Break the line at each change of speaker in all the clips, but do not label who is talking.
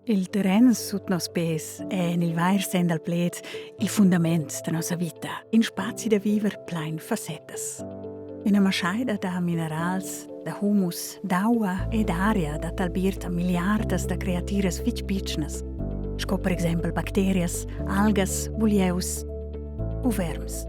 Il terren sut nos pes è en il vair senn dal pled il fundament da nossa vita, in spazi da viver plain fassettas. Ina maschaida da minerals, da humus, d'aua ed aria dat albiert a milliardas da creatiras fitg pitschnas, sco per exempel bacterias, algas, bulieus u verms.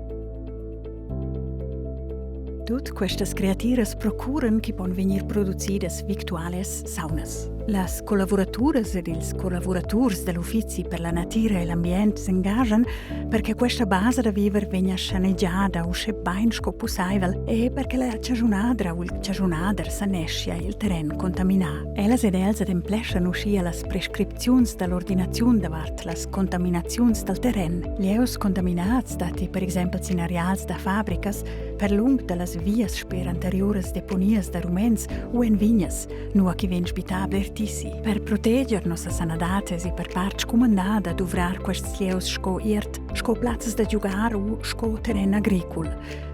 Tut questas creatiras procuran che pon vegnir producidas victualias saunas. Las collavuraturas ed ils collavuraturs da l'Uffizi per la natira e l'ambient s'engaschan per che questa basa da viver vegnia schanegiada uschè bain sco pussaivel e per che la chaschunadra u il chaschunader saneschia il terren contaminà. Ellas ed els adempleschan uschia las prescripziuns da l'ordinaziun davart las contaminaziuns dal terren. Lieus contaminats datti per exempel sin areals da fabricas, per lung da las vias sper anteriuras deponias da ruments u en vignas, nua che vegn sbittà bler tissi. Per proteger nossa sanadad èsi per part scumandà da duvrar quests lieus sco iert, sco plazzas da giugar u sco terren agricul.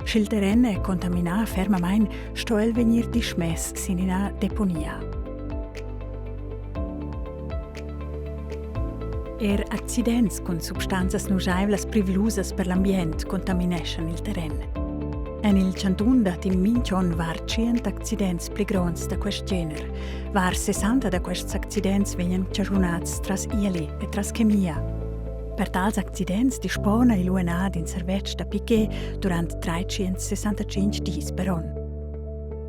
Sch'il terren è contaminà fermamain, sto el vegnir dismess sin ina deponia. Er accidents cun substanzas nuschaivlas privlusas per l'ambient contamineschan il terren. En il chantun datti mintg'onn var 100 accidents pli gronds da quest gener. Var 60 da quests accidents vegnan chaschunads tras ieli e tras chemia. Per tals accidents dispona il UNA d'in servetsch da piquet durant 365 dis per onn.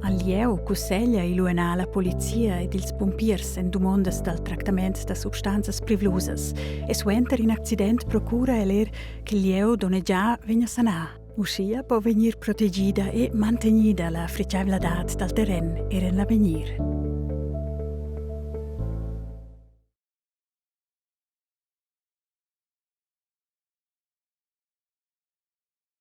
Al lieu cusseglia il UNA la polizia ed ils pumpiers en dumondas dal tractament da substanzas privlusas e suenter in accident procura el er ch'il lieu donnegià vegnia sanà. Uschia po vegnir protegida e mantegnida la fritgaivladad dal terren er en l'avegnir.